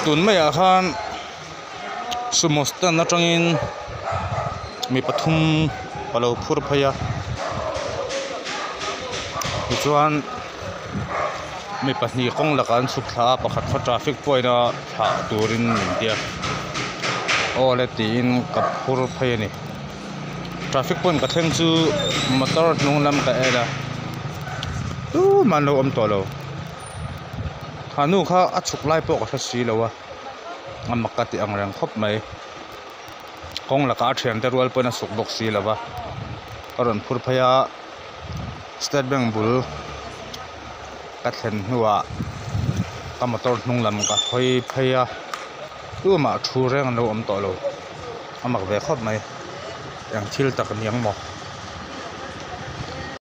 Tun maiah khan sumo stand atangin mi pathum ka lo phur phei a tichuan mi pahnih kawng lakah an chhuk thla a pakhat kha traffic point a thlah turin min ti a aw le tiin ka phur phei a ni. Traffic point ka thleng chu motor hnung lam ka en a tumah an lo awm tawh lo ha nu kha a chhuk lai pawh ka hre si lo a a mak ka tih ang reng khawp mai kawng lakah a thiante rual pawhin a chhuk bawk si lo va ka rawn phur phei a state bank bul ka thlen hnuah ka motor hnung lam ka hawi phei a tumah thu reng an lo awm tawh lo. A mak ve khawp mai eng thil tak a ni ang maw.